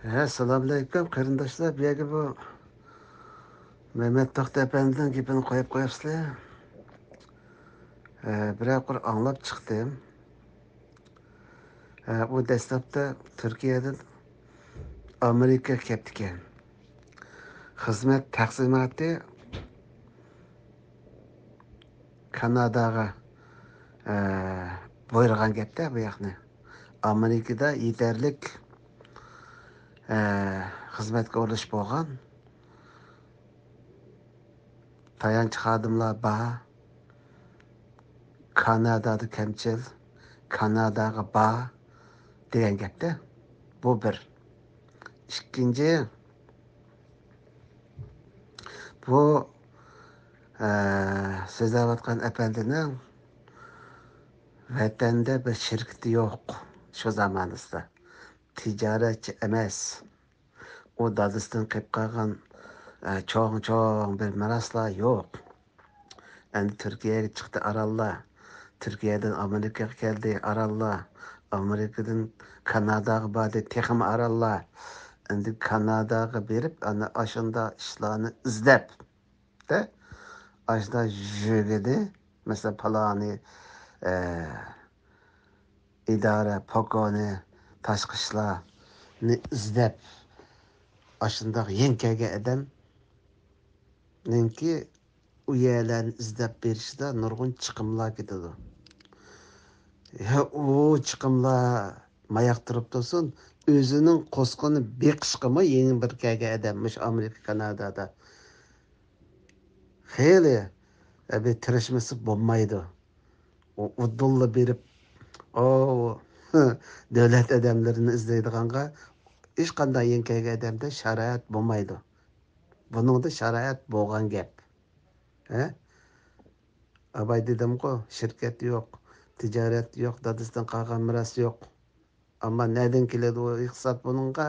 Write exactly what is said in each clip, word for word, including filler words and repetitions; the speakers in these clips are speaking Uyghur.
ھە، سالامئەلەيكۇم قېرىنداشلار. بۇ يەرگە بۇ مەمەت توختى ئەپەندىنىڭ گېپىنى قويۇپ قويۇپسىلەر. ھە، بىرەر قۇر ئاڭلاپ چىقتىم. ھە، ئۇ دەسلەپتە تۈركىيەدىن ئامېرىكىغا كەپتىكەن. خىزمەت تەقسىماتى كاناداغا، ئە، بۇيرۇغان گەپتە بۇ ياقنى. ئامېرىكىدا يېتەرلىك، ئە، خىزمەتكە ئورۇنلىشىپ بولغان تايانچ خادىملار بار. كانادادا كەمچىل، كاناداغا بار دېگەن گەپتە. بۇ بىر. ئىككىنچى، بۇ، ئە، سۆزلەۋاتقان ئەپەندىنىڭ ۋەتەندە بىر شىركىتى يوق شۇ زامانىسىدا. تىجارەتچى ئەمەس. ئۇ دادىسىدىن قېلىپ قالغان، ئە، چوڭ-چوڭ بىر مىراسلار يوق. ئەمدى تۈركىيەگە چىقتى ئاراللار. تۈركىيەدىن ئامېرىكىغا كەلدى ئاراللار. ئامېرىكىدىن كاناداغا باردى، تېخىمۇ ئاراللار. ئەمدى كاناداغا بېرىپ، ئانا ئاشۇنداق ئىشلارنى ئىزدەپ، دە، ئاشۇنداق يۈرگىنى، مەسىلەن، پالانى، ئە، ئىدارە، پوكونى، تاشقى ئىشلارنى ئىزدەپ، ئاشۇنداق يېڭى كەلگەن ئادەمنىڭكى ئۇ يەرلەرنى ئىزدەپ بېرىشىدا نۇرغۇن چىقىملار كېتىدۇ. يا، ئۇ چىقىملار ماياق تۇرۇپ تۇرسۇن، ئۆزىنىڭ قوسقىنى بېقىشقىمۇ يېڭى بىر كەلگەن ئادەم، مۇشۇ ئامېرىكا، كانادادا خېلى، ئە، بىر تىرىشمىسا بولمايدۇ. ئۇ ئۇدۇللا بېرىپ، ئۇ دۆلەت ئادەملىرىنى ئىزدەيدىغانغا ھېچقانداق يېڭى كەلگەن ئادەمدە شارائىت بولمايدۇ. بۇنىڭدا شارائىت بولغان گەپ. ھە؟ ئاباي دېدىمغۇ، شىركەت يوق، تىجارەت يوق، دادىسىدىن قالغان مىراس يوق. ئەمما نەدىن كېلىدۇ ئۇ ئىقتىساد بۇنىڭغا؟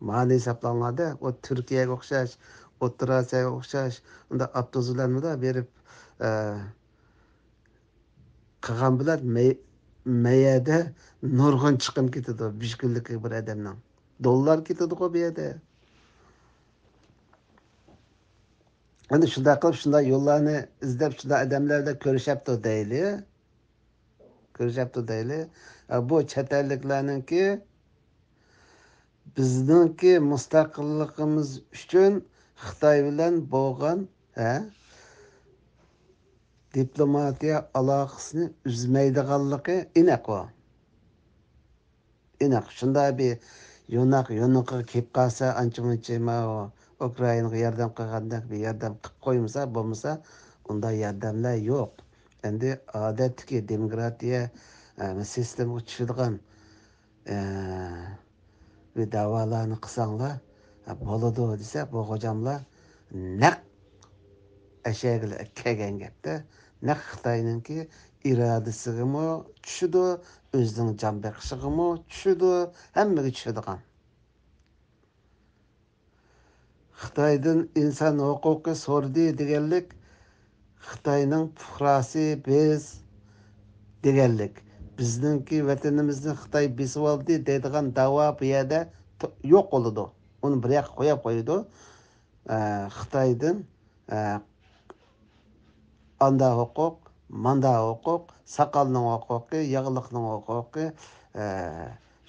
مانا ھېسابلاڭلار-دە، ئۇ تۈركىيەگە ئوخشاش، ئوتتۇرا ئاسىياغا ئوخشاش، ئۇنداق ئاپتوبۇس بىلەن مۇنداق بېرىپ، ئە، قىلغان بىلەن مەي-، مەيەدە نۇرغۇن چىقىم كېتىدۇ، بىر كۈنلۈك بىر ئادەمنىڭ. دوللار كېتىدىغۇ بۇ يەردە. ئەنە شۇنداق قىلىپ، شۇنداق يوللارنى ئىزدەپ، شۇنداق ئادەملەر بىلەن كۆرۈشەپتۇ دەيلى. كۆرۈشەپتۇ دەيلى. ئە، بۇ چەت ئەللىكلەرنىڭكى بىزنىڭكى مۇستەقىللىقىمىز ئۈچۈن خىتاي بىلەن بولغان، ھە، دىپلوماتىيە ئالاقىسىنى ئۈزمەيدىغانلىقى ئېنىق ئۇ. ئېنىق، شۇنداق بىر يوناق يونىقىغا كېلىپ قالسا، ئانچە-مۇنچە ماۋۇ ئۇكرائىنىغا ياردەم قىلغاندەك بىر ياردەم قىلىپ قويمىسا، بولمىسا، ئۇنداق ياردەملەر يوق. ئەمدى ئادەتتىكى دېموكراتىيە، ئە، سىستېمىغا چۈشىدىغان، ئە، بىر دەۋالارنى قىلساڭلار، ئە، بولىدۇ دېسە، بۇ غوجاملار نەق ئەشەگىلەر كەلگەن گەپتە، نەق خىتاينىڭكى ئىرادىسىگىمۇ چۈشىدۇ، ئۆزىنىڭ جان بېقىشىغىمۇ چۈشىدۇ، ھەممىگە چۈشىدىغان. خىتايدىن ئىنسان ھوقۇقى سورىدى دېگەنلىك، خىتاينىڭ پۇقراسى بىز دېگەنلىك. بىزنىڭكى ۋەتىنىمىزنى خىتاي بېسىۋالدى دەيدىغان داۋا بۇ يەردە ت-، يوق بولىدۇ. ئۇنى بىر ياققا قويۇپ قويىدۇ. ئە، خىتايدىن، ئە، ئاندا ھوقۇق، ماندا ھوقۇق، ساقالنىڭ ھوقۇقى، ياغلىقنىڭ ھوقۇقى، ئە،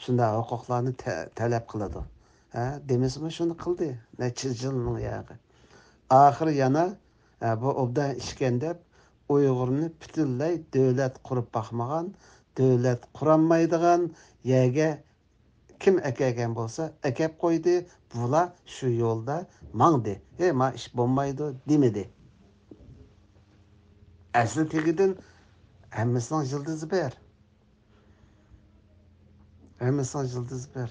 شۇنداق ھوقۇقلارنى تە-، تەلەپ قىلىدۇ. ھە، دېمىسىمۇ شۇنى قىلدى، نەچچە يۈز يىلنىڭ ياغى. ئاخىرى يەنە، ئە، بۇ ئوبدان ئىشكەن دەپ، ئۇيغۇرنى پۈتۈنلەي دۆلەت قۇرۇپ باقمىغان، دۆلەت قۇرالمايدىغان يەرگە كىم ئەكەلگەن بولسا، ئەكەپ قويدى، بۇلار شۇ يولدا ماڭدى. ھېي، ما ئىش بولمايدۇ دېمىدى. ئەسلى تېگىدىن ھەممىسىنىڭ يىلتىزى بىر. ھەممىسىنىڭ يىلتىزى بىر.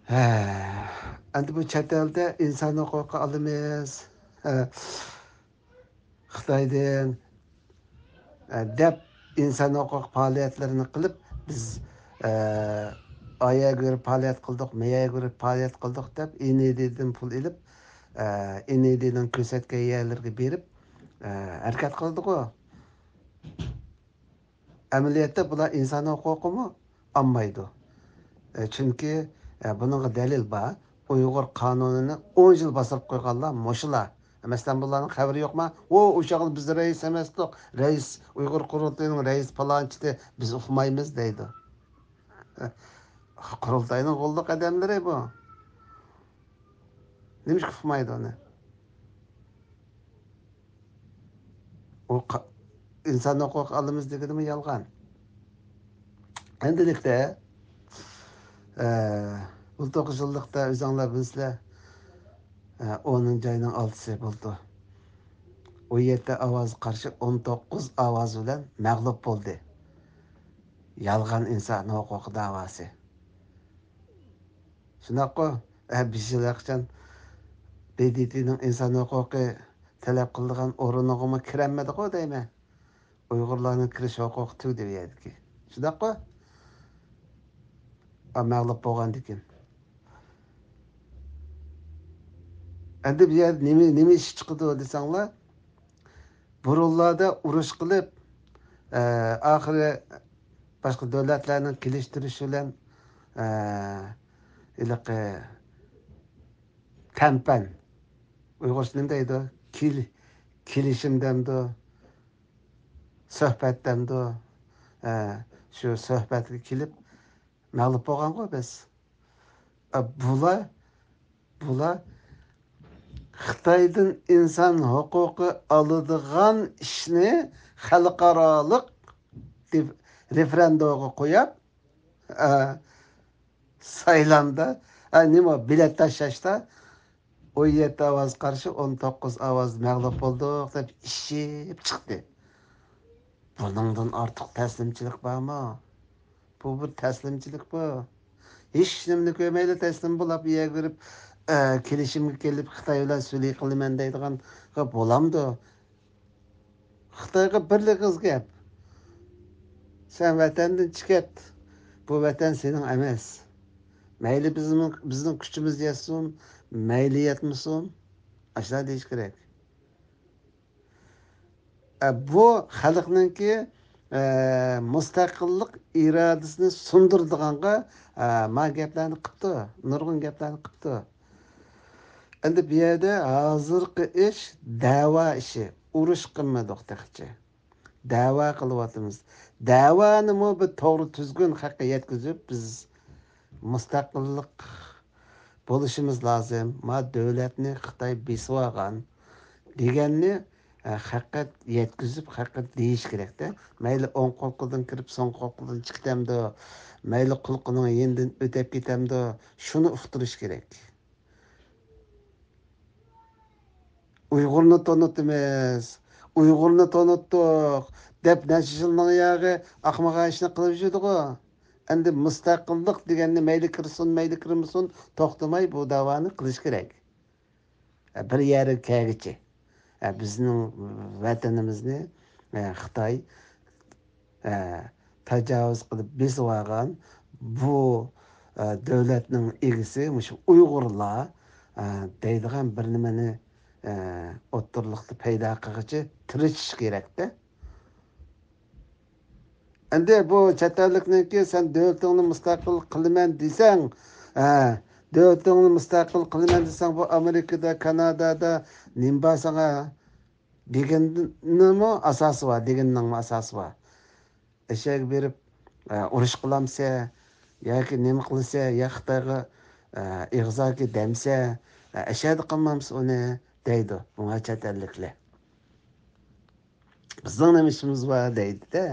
ھە، ئەمدى بۇ چەت ئەلدە ئىنسان ھوقۇقى ئالىمىز، ھە، خىتايدىن، ئە، دەپ ئىنسان ھوقۇق پائالىيەتلىرىنى قىلىپ، بىز، ئە، ئايەگۈر پائالىيەت قىلدۇق، مەيەگۈر پائالىيەت قىلدۇق دەپ، ئېن ئى دىدىن پۇل ئېلىپ، ئە، ئېن ئى دىنىڭ كۆرسەتكەن يەرلىرىگە بېرىپ، ئە، ھەرىكەت قىلدۇقۇ. ئەمەلىيەتتە بۇلار ئىنسان ھوقۇقىمۇ ئالمايدۇ. ئە، چۈنكى، ئە، بۇنىڭغا دەلىل بار. ئۇيغۇر قانۇنىنى ئون يىل باستۇرۇپ قويغانلار مۇشۇلار. مەسىلەن، بۇلارنىڭ خەۋىرى يوقما؟ ئۇ، ئۇ چاغدا بىز رەئىس ئەمەستۇق. رەئىس، ئۇيغۇر قۇرۇلتىيىنىڭ رەئىسى پالانچىتى، بىز ئۇقمايمىز دەيدۇ. قۇرۇلتاينىڭ غوللۇق ئادەملىرى بۇ. نېمىشقا ئۇقمايدۇ ئۇنى؟ ئۇ قا-، ئىنسان ھوقۇقى ئالىمىز دېگىنىمۇ يالغان. ئەمدىلىكتە، ئە، ئون توققۇز يىللىقتا ئۆزۈڭلار بىلىسىلەر، ئە، ئونىنچى ئاينىڭ ئالتىسى بولىدۇ. ئون يەتتە ئاۋاز قارشى، ئون توققۇز ئاۋاز بىلەن مەغلۇپ بولدى. يالغان ئىنسان ھوقۇقى داۋاسى. شۇنداققۇ؟ ئە، بىز ھېلىقىچان ب د ت نىڭ ئىنسان ھوقۇقى تەلەپ قىلىدىغان ئورنىغىمۇ كىرەلمىدىغۇ دەيمەن. ئۇيغۇرلارنىڭ كىرىش ھوقۇقى تۈگىدى بۇ يەردىكى. شۇنداققۇ؟ ئا، مەغلۇپ بولغاندىكىن. ئەمدى بۇ يەردە نېمە، نېمە ئىش چىقىدۇ دېسەڭلار، بۇرۇنلاردا ئۇرۇش قىلىپ، ئە، ئاخىرى باشقا دۆلەتلەرنىڭ كېلىشتۈرۈشى بىلەن، ئە، ھېلىقى تەنپەن، ئۇيغۇرچە نېمە دەيدۇ؟ كېل-، كېلىشىم دەمدۇ؟ سۆھبەت دەمدۇ؟ ئە، شۇ سۆھبەتكە كېلىپ مەغلۇپ بولغانغۇ بىز. ئە، بۇلار، بۇلار خىتايدىن ئىنسان ھوقۇقى ئالىدىغان ئىشنى خەلقئارالىق دېپ رېفېرېندۇمغا قويۇپ، ئە، سايلامدا، ئە، نېمە، بېلەت تاشلاشتا ئون يەتتە ئاۋاز قارشى، ئون توققۇز ئاۋاز مەغلۇپ بولدۇق دەپ ئىششىپ چىقتى. بۇنىڭدىن ئارتۇق تەسلىمچىلىك بارمۇ؟ بۇ بىر تەسلىمچىلىك بۇ. ھېچ نېمىنى كۆرمەيلا تەسلىم بولاپ، ئۇ يەرگە بېرىپ، ئە، كېلىشىمگە كېلىپ، خىتاي بىلەن سۈلھى قىلىمەن دەيدىغانغا بولامدۇ؟ خىتايغا بىرلا ئېغىز گەپ. سەن ۋەتەندىن چىقىپ كەت. بۇ ۋەتەن سېنىڭ ئەمەس. مەيلى بىزنىڭ، بىزنىڭ كۈچىمىز يەتسۇن، مەيلى يەتمىسۇن. ئاشۇنداق دېيىش كېرەك. ئە، بۇ خەلقنىڭكى، ئە، مۇستەقىللىق ئىرادىسىنى سۇندۇرىدىغانغا، ئە، ما گەپلەرنى قىپتۇ، نۇرغۇن گەپلەرنى قىپتۇ. ئەمدى بۇ يەردە ھازىرقى ئىش دەۋا ئىشى، ئۇرۇش قىلمىدۇق تېخىچە. دەۋا قىلىۋاتىمىز. دەۋانىمۇ بىر توغرا تۈزگۈن خەققە يەتكۈزۈپ، بىز مۇستەقىللىق بولۇشىمىز لازىم. ما دۆلەتنى خىتاي بېسىۋالغان دېگەننى، ئە، خەققە يەتكۈزۈپ، خەققە دېيىش كېرەكتە. مەيلى ئوڭ قۇلىقىدىن كىرىپ، سوڭ قۇلىقىدىن چىقىتەمدۇ، مەيلى قۇلىقىنىڭ يېنىدىن ئۆتەپ كېتەمدۇ، شۇنى ئۇقتۇرۇش كېرەك. ئۇيغۇرنى تونۇتىمىز، ئۇيغۇرنى تونۇتتۇق دەپ نەچچە يىلنىڭ ياغى ئاقمىغان ئىشنى قىلىپ يۈرىدىغۇ. ئەمدى مۇستەقىللىق دېگەننى مەيلى كىرسۇن، مەيلى كىرمىسۇن، توختىماي بۇ داۋانى قىلىش كېرەك. بىر يەرگە كەلگۈچە. بىزنىڭ ۋەتىنىمىزنى خىتاي ئە، تاجاۋۇز قىلىپ بېسىۋالغان بۇ، ئە، دۆلەتنىڭ ئىگىسى مۇشۇ ئۇيغۇرلار، ئە، دەيدىغان بىر نېمىنى، ئە، ئوتتۇرىلىقتا پەيدا قىلغۇچە تىرىشىش كېرەكتە. ئەمدى بۇ چەت ئەللىكنىڭكى سەن دۆلىتىڭنى مۇستەقىل قىلىمەن دېسەڭ، ئە، دۆلىتىڭنى مۇستەقىل قىلىمەن دېسەڭ، بۇ ئامېرىكىدا، كانادادا نېمە بار ساڭا؟ دېگەننىمۇ ئاساسى بار، دېگەننىڭمۇ ئاساسى بار. ئەشەگە بېرىپ، ئە، ئۇرۇش قىلامسە، ياكى نېمە قىلسا، يا خىتايغا، ئە، ئېغىزاكى دەمسە، ئە، ئەشەدە قىلمامسە ئۇنى دەيدۇ بۇڭا چەت ئەللىكلەر. بىزنىڭ نېمە ئىشىمىز بار دەيدۇ-دە.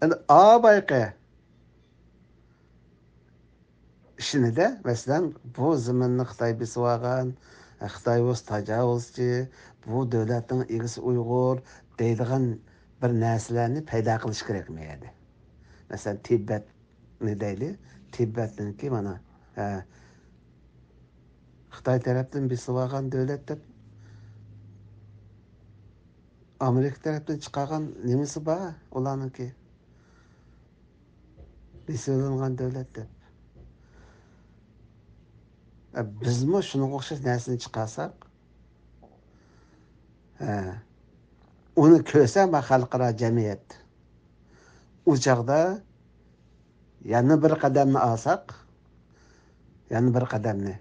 ئەمدى ئا بايقى ئىشىنىدە، مەسىلەن، بۇ زېمىننى خىتاي بېسىۋالغان، خىتاي بولسا تاجاۋۇزچى، بۇ دۆلەتنىڭ ئىگىسى ئۇيغۇر دەيدىغان بىر نەرسىلەرنى پەيدا قىلىش كېرەك مۇ يەردە. مەسىلەن، تىبەتنى دەيلى، تىبەتنىڭكى مانا، ھە، خىتاي تەرەپتىن بېسىۋالغان دۆلەت دەپ، ئامېرىكا تەرەپتىن چىقارغان نېمىسى بار ئۇلارنىڭكى؟ بېسىۋېلىنغان دۆلەت دەپ. ئە، بىزمۇ شۇنىڭغا ئوخشاش نەرسىنى چىقارساق، ھە، ئۇنى كۆرسە ما خەلقئارا جەمئىيەت، ئۇ چاغدا يەنە بىر قەدەمنى ئالساق، يەنە بىر قەدەمنى،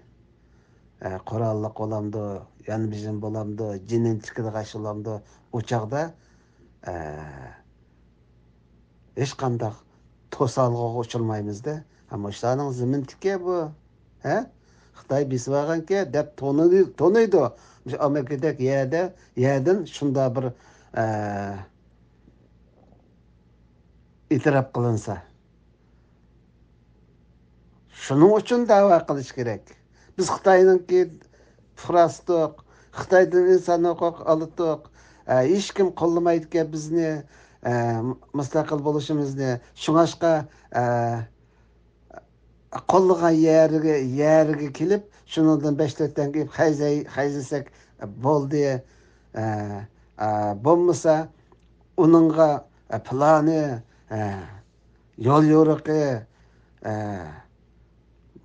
ئە، قوراللىق بولامدۇ، يەنە بىزنىڭ بولامدۇ، جېنىم تىكىدىغان ئىش بولامدۇ، ئۇ چاغدا، ئە، ھېچقانداق توسالغۇغا ئۇچرىمايمىز-دە. ھە، مۇشۇلارنىڭ زېمىنتىكى بۇ. ھە؟ خىتاي بېسىۋالغانكەن دەپ تونۇي-، تونۇيدۇ. مۇشۇ ئامېرىكىدەك يەردە، يەردىن شۇنداق بىر، ئە، ئېتىراپ قىلىنسا. شۇنىڭ ئۈچۈن دەۋا قىلىش كېرەك. بىز خىتاينىڭكى پۇقراسىدۇق، خىتايدىن ئىنسان ھوقۇق ئالىدۇق. ئە، ھېچكىم قوللىمايدىكەن بىزنى، ئە، مۇستەقىل بولۇشىمىزنى. شۇڭاشقا، ئە، قوللىغان يەرگە، يەرگە كېلىپ، شۇنىڭدىن بەش تۆت تەڭگە ئېلىپ خەجلەي-، خەجلىسەك بولدى. ئە، ئە، بولمىسا، ئۇنىڭغا، ئە، پىلانى، ئە، يول يورۇقى، ئە،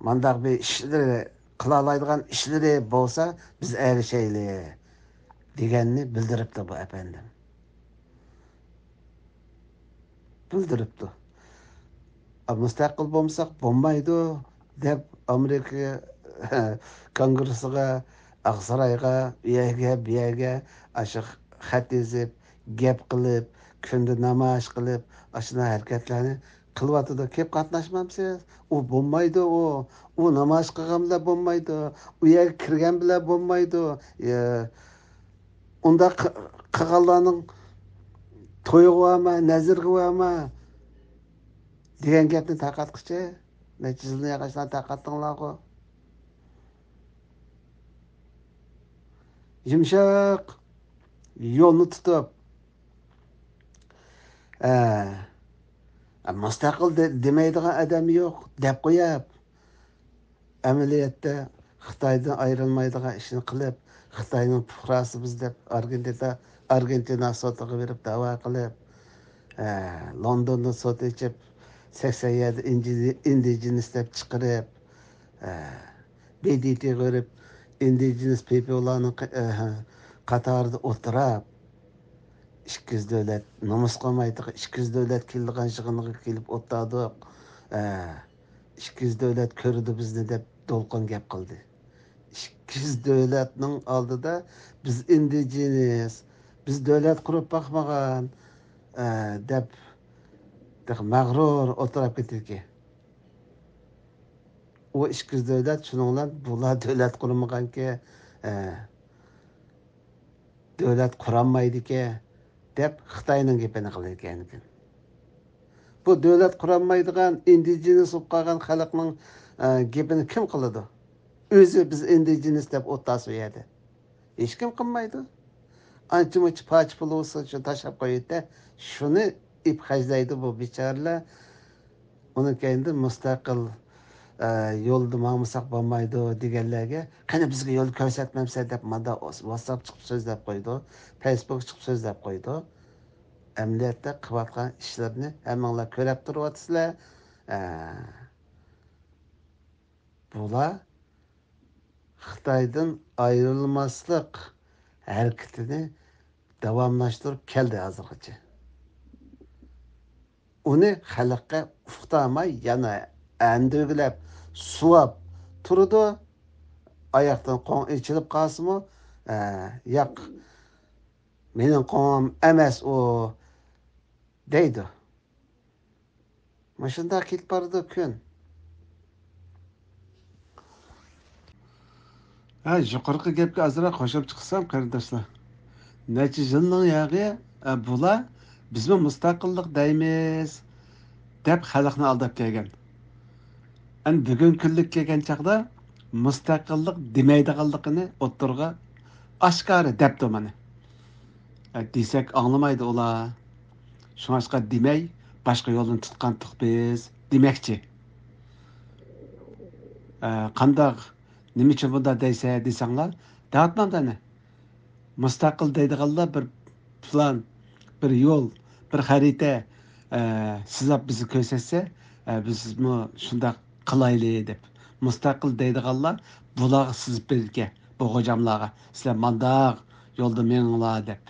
مانداق بىر ئىشلىرى، قىلالايدىغان ئىشلىرى بولسا، بىز ئەگىشەيلى، دېگەننى بىلدۈرۈپتۇ بۇ ئەپەندىم. بىلدۈرۈپتۇ. «مۇستەقىل بولمىساق بولمايدۇ» دەپ، ئامېرىكا كونگرېسسىغا، ئاقسارايغا، ئۇ يەرگە، بۇ يەرگە ئاشۇ خەت يېزىپ، گەپ قىلىپ، كۈندە نامايىش قىلىپ، ئاشۇنداق ھەرىكەتلەرنى قىلىۋاتىدۇ. كېلىپ قاتناشمامسىز؟ ئۇ بولمايدۇ، ئۇ. ئۇ نامايىش قىلغان بىلەن بولمايدۇ. ئۇ يەرگە كىرگەن بىلەن بولمايدۇ. ئۇنداق قىلغانلارنىڭ تويىغا بارما، نەزىرىگە بارما دېگەن گەپنى تارقاتقۇچى. نەچچە يىلدىن ياقاشلارنى تارقاتتىڭلارغۇ. يۇمشاق يولنى تۇتۇپ، ئە، مۇستەقىل دە-، دېمەيدىغان ئادەم يوق دەپ قويۇپ، ئەمەلىيەتتە خىتايدىن ئايرىلمايدىغان ئىشنى قىلىپ، خىتاينىڭ پۇقراسى بىز دەپ ئارگېنتىنا، ئارگېنتىنا سوتىغا بېرىپ دەۋا قىلىپ، ئە، لوندوندا سوت ئېچىپ، سەكسەن يەتتە ئىندىجېنىس دەپ چىقىرىپ، ئە، بى دى تىغا بېرىپ، ئىندىجېنىس پىپللارنىڭ قا-، ئە، قاتارىدا ئولتۇرۇپ، ئىككى يۈز دۆلەت نومۇس قىلمايدىغان، ئىككى يۈز دۆلەت كېلىدىغان يىغىنغا كېلىپ ئولتۇردۇق. ئە، ئىككى يۈز دۆلەت كۆرىدۇ بىزنى دەپ دولقۇن گەپ قىلدى. ئىككى يۈز دۆلەتنىڭ ئالدىدا بىز ئىندىجېنىس، بىز دۆلەت قۇرۇپ باقمىغان، ئە، دەپ تېخى مەغرۇر ئولتۇرۇپ كېتىدىكەن. ئۇ ئىككى يۈز دۆلەت شۇنىڭ بىلەن بۇلار دۆلەت قۇرمىغانكەن، ئە، دۆلەت قۇرالمايدىكەن دەپ خىتاينىڭ گېپىنى قىلىدىكەنكەن. بۇ دۆلەت قۇرالمايدىغان، ئىندىجېنىس بولۇپ قالغان خەلقنىڭ، ئە، گېپىنى كىم قىلىدۇ؟ ئۆزى بىز ئىندىجېنىس دەپ ئولتۇرسا ئۇ يەردە. ھېچكىم قىلمايدۇ. ئانچە-مۇنچە پاچە پۇل بولسا شۇ تاشلاپ قويىدۇ. شۇنى ئېلىپ خەجلەيدۇ بۇ بىچارىلەر. ئۇنىڭ كەينىدىن مۇستەقىل، ئە، يولدا ماڭمىساق بولمايدۇ دېگەنلەرگە، «قېنى بىزگە يول كۆرسەتمەمسەن؟» دەپ مانا ۋاتساپ چىقىپ سۆزلەپ قويىدۇ، فېيسبۇك چىقىپ سۆزلەپ قويىدۇ. ئەمەلىيەتتە قىلىۋاتقان ئىشلىرىنى ھەممىڭلار كۆرۈپ تۇرۇۋاتىسىلەر. ئە، بۇلار خىتايدىن ئايرىلماسلىق ھەرىكىتىنى داۋاملاشتۇرۇپ كەلدى ھازىرغىچە. ئۇنى خەلققە ئۇقتۇرماي يەنە ئەندۈگىلەپ، سۇۋاپ تۇرىدۇ. ئاياقتىن قوڭ ئېچىلىپ قالسىمۇ، ئە، «ياق، مېنىڭ قوڭۇم ئەمەس ئۇ» دەيدۇ. مۇشۇنداق كېتىپ بارىدۇ كۈن. ھە، يۇقىرىقى گەپكە ئازراق قوشۇپ چىقسام، قېرىنداشلار. نەچچە يىلنىڭ ياغى، ئە، بۇلار «بىزمۇ مۇستەقىللىق دەيمىز» دەپ خەلقنى ئالداپ كەلگەن. ئەنە بۈگۈنكى كۈنلۈك كەلگەن چاغدا مۇستەقىللىق دېمەيدىغانلىقىنى ئوتتۇرىغا ئاشكارا دەپتۇ مانا. ئە، دېسەك ئاڭلىمايدۇ ئۇلار. شۇڭلاشقا دېمەي، باشقا يولنى تۇتقانتۇق بىز دېمەكچى. ئە، قانداق، نېمە ئۈچۈن بۇنداق دەيسەن دېسەڭلار، دەۋاتمامدۇ ئەنە. مۇستەقىل دەيدىغانلار بىر پىلان، بىر يول، بىر خەرىتە، ئە، سىزىپ بىزگە كۆرسەتسە، ئە، بىزمۇ شۇنداق قىلايلى دەپ. مۇستەقىل دەيدىغانلار بۇلارغا سىزىپ بېرىدىكەن، بۇ غوجاملارغا، «سىلەر مانداق يولدا مېڭىڭلار» دەپ.